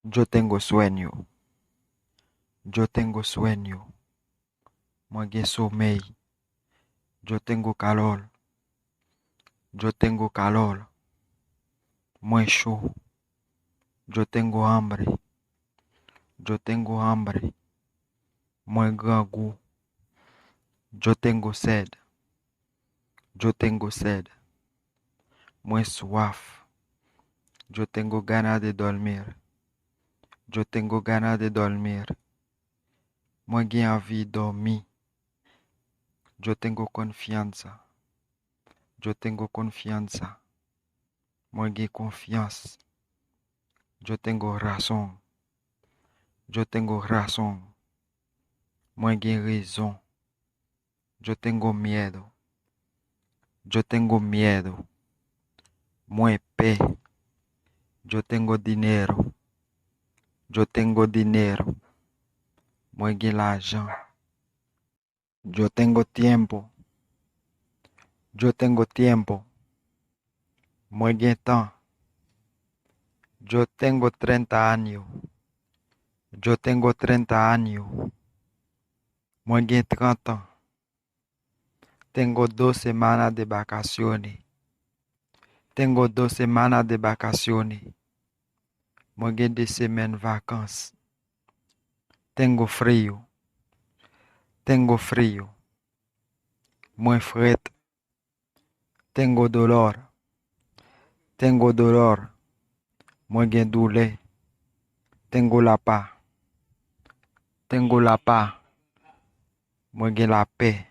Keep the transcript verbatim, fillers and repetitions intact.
Yo tengo sueño. Yo tengo sueño. Mwen gen somèy. Yo tengo calor. Yo tengo calor. Mwen cho. Yo tengo hambre. Yo tengo hambre. Mwen grangou. Yo tengo sed. Yo tengo sed. Mwen swaf. Yo tengo ganas de dormir. Yo tengo ganas de dormir. Mwen gen anvi dòmi. Yo tengo confianza. Yo tengo confianza. Mwen gen konfyans. Yo tengo razón. Yo tengo razón. Mwen gen rezon. Yo tengo miedo. Yo tengo miedo. Mwen pè. Yo tengo dinero. Yo tengo dinero. Mwen gen lajan. Yo tengo tiempo. Yo tengo tiempo. Mwen gen tan. Yo tengo treinta años. Yo tengo treinta años. Mwen gen trant an. Tengo dos semanas de vacaciones. Tengo dos semanas de vacaciones. Mwen gen de semèn vakans. Tengo frío. Tengo frío. Mwen frèt. Tengo dolor. Tengo dolor. Mwen gen doulè. Tengo la paz. Tengo la paz. Mwen gen lapè.